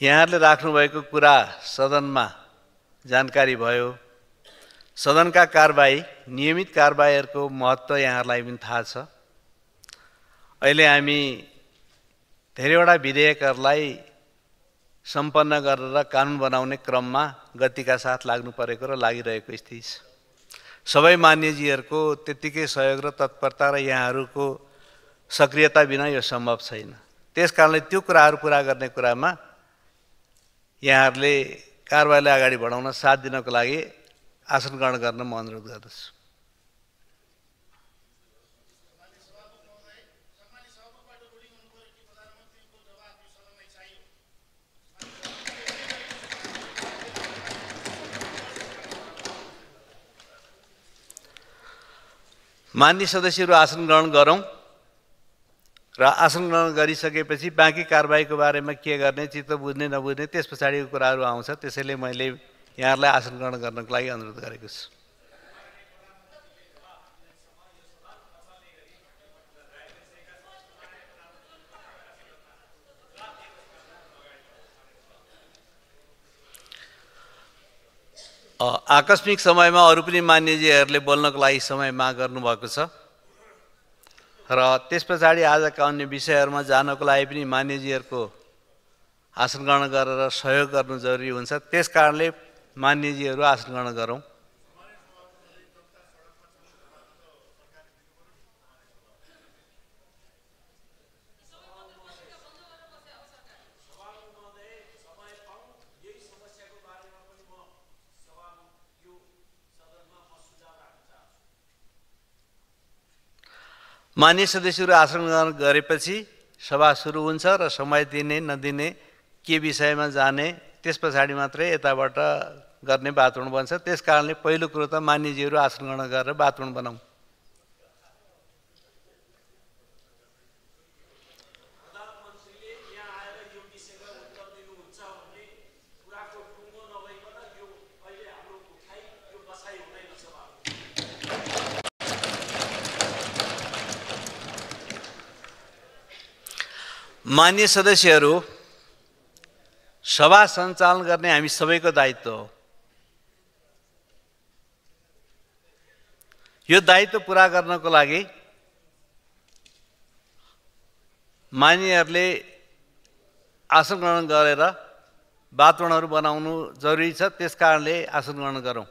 यहाँहरूले राख्नुभएको कुरा सदनमा जानकारी भयो। सदनका कारबाही नियमित कारबाहीहरूको महत्त्व यहाँहरूलाई पनि थाहा छ। अहिले हामी धेरैवटा विधेयकहरूलाई सम्पन्न गरेर कानुन बनाउने क्रममा गतिका साथ लाग्नु परेको र लागिरहेको स्थिति छ। सबै मान्यजीहरूको त्यत्तिकै सहयोग र तत्परता र यहाँहरूको सक्रियता बिना यो सम्भव छैन। त्यसकारणले त्यो कुराहरू पुरा गर्ने कुरामा यहाँहरूले कारबाहीलाई अगाडि बढाउन साथ दिनको लागि आसन ग्रहण गर्न म अनुरोध गर्दछु। मान्य सदस्यहरू आसन ग्रहण गरौँ र आसन ग्रहण गरिसकेपछि बाँकी कारबाहीको बारेमा के गर्ने, चित्त बुझ्ने नबुझ्ने त्यस पछाडिको कुराहरू आउँछ। त्यसैले मैले यहाँहरूलाई आसन ग्रहण गर्नको लागि अनुरोध गरेको छु। आकस्मिक समयमा अरू पनि मान्यजीहरूले बोल्नको लागि समय माग गर्नुभएको छ र त्यस पछाडि आजका अन्य विषयहरूमा जानको लागि पनि मान्यजीहरूको आसन ग्रहण गरेर सहयोग गर्नु जरुरी हुन्छ। त्यस कारणले मान्यजीहरू आसन ग्रहण गरौँ। मान्य सदस्यहरू आसन ग्रहण गरेपछि सभा सुरु हुन्छ र समय दिने नदिने के विषयमा जाने त्यस पछाडि मात्रै यताबाट गर्ने वातावरण बन्छ। त्यस कारणले पहिलो कुरो त मान्यजीहरू आसन ग्रहण गरेर वातावरण बनाऊ। मान्य सदस्यहरू, सभा सञ्चालन गर्ने हामी सबैको दायित्व हो। यो दायित्व पुरा गर्नको लागि मान्यहरूले आसन ग्रहण गरेर वातावरणहरू बनाउनु जरुरी छ। त्यस कारणले आसन ग्रहण गरौँ।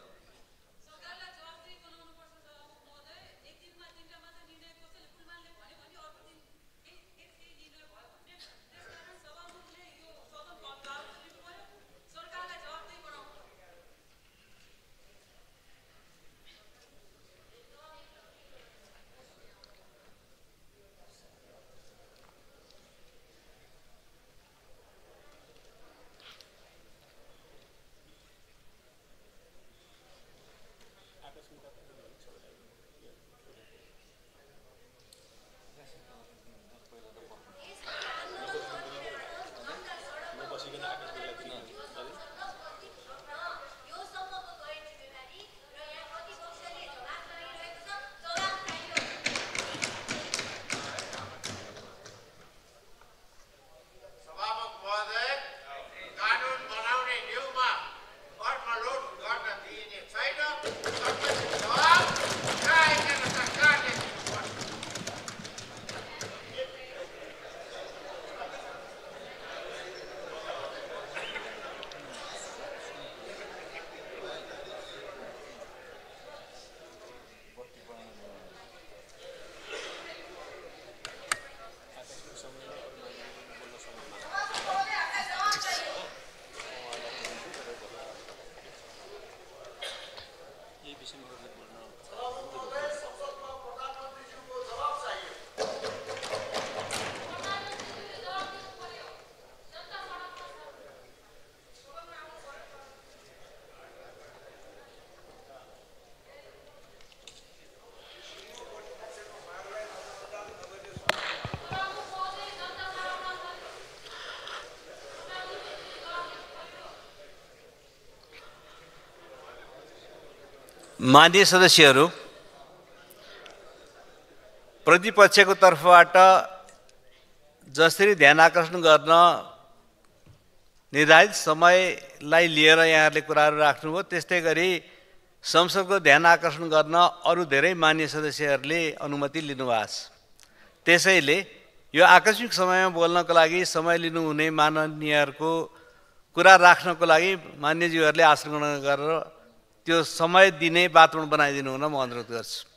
मान्य सदस्यहरू, प्रतिपक्षको तर्फबाट जसरी ध्यान आकर्षण गर्न निर्धारित समयलाई लिएर यहाँहरूले कुराहरू राख्नुभयो। त्यस्तै गरी संसदको ध्यान आकर्षण गर्न अरू धेरै मान्य सदस्यहरूले अनुमति लिनुभएको छ। त्यसैले यो आकस्मिक समयमा बोल्नको लागि समय लिनुहुने माननीयहरूको कुरा राख्नको लागि मान्यज्यूहरूले आसन ग्रहण गरेर त्यो समय दिने वातावरण बनाइदिनु हुन म अनुरोध गर्छु।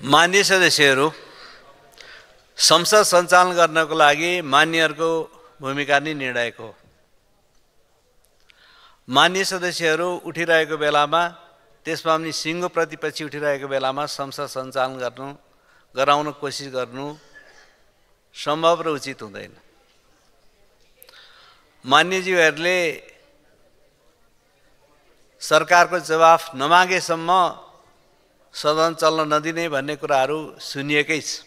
मान्य सदस्यहरू, संसद सञ्चालन गर्नको लागि मान्यहरूको भूमिका नै निर्णायक हो। मान्य सदस्यहरू उठिरहेको बेलामा, त्यसमा पनि सिङ्गो प्रतिपक्षी उठिरहेको बेलामा संसद सञ्चालन गराउन कोसिस गर्नु सम्भव र उचित हुँदैन। मान्यज्यूहरूले सरकारको जवाफ नमागेसम्म सदन चल्न नदिने भन्ने कुराहरू सुनिएकै छ।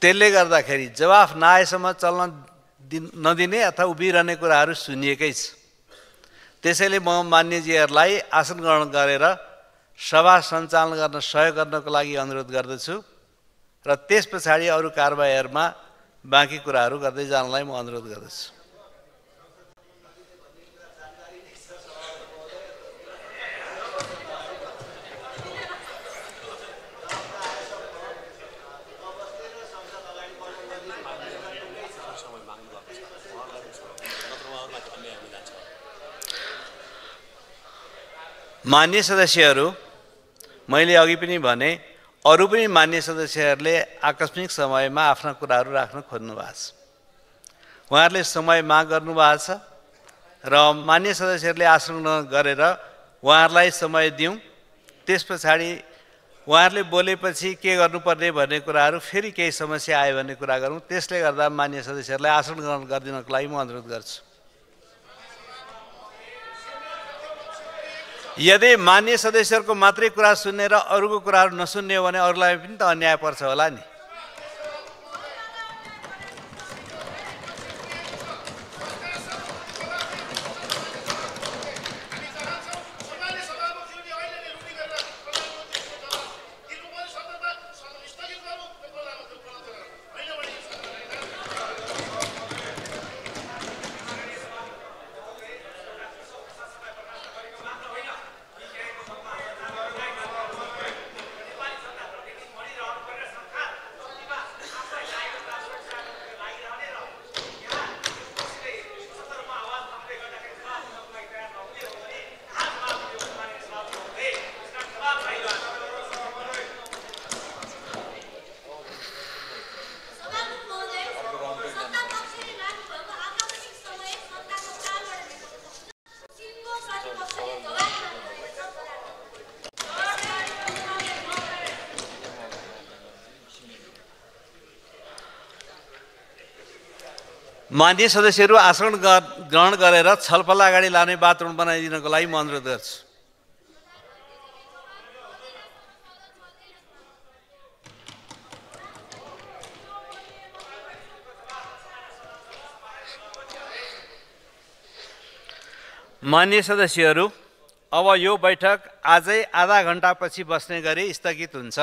त्यसले गर्दाखेरि जवाफ नआएसम्म चल्न नदिने अथवा उभिरहने कुराहरू सुनिएकै छ। त्यसैले म मान्यज्यूहरूलाई आसन ग्रहण गरेर सभा सञ्चालन गर्न सहयोग गर्नको लागि अनुरोध गर्दछु र त्यस पछाडि अरू कारबाहीहरूमा बाँकी कुराहरू गर्दै जानलाई म अनुरोध गर्दछु। मान्य सदस्यहरू, मैले अघि पनि भने, अरू पनि मान्य सदस्यहरूले आकस्मिक समयमा आफ्ना कुराहरू राख्न खोज्नु भएको छ। उहाँहरूले समय माग गर्नुभएको छ र मान्य सदस्यहरूले आसन गरेर उहाँहरूलाई समय दिउँ। त्यस पछाडि उहाँहरूले बोलेपछि के गर्नुपर्ने भन्ने कुराहरू फेरि केही समस्या आयो भन्ने कुरा गरौँ। त्यसले गर्दा मान्य सदस्यहरूलाई आसन ग्रहण गरिदिनको लागि म अनुरोध गर्छु। यदि मान्य सदस्यहरूको मात्रै कुरा सुन्ने र अरूको कुराहरू नसुन्ने हो भने अरूलाई पनि त अन्याय पर्छ होला नि। मान्य सदस्यहरू आसन ग्रहण गरेर छलफल अगाडि लाने वातावरण बनाइदिनको लागि म अनुरोध गर्छु। मान्य सदस्यहरू, अब यो बैठक आजै आधा घण्टापछि बस्ने गरी स्थगित हुन्छ।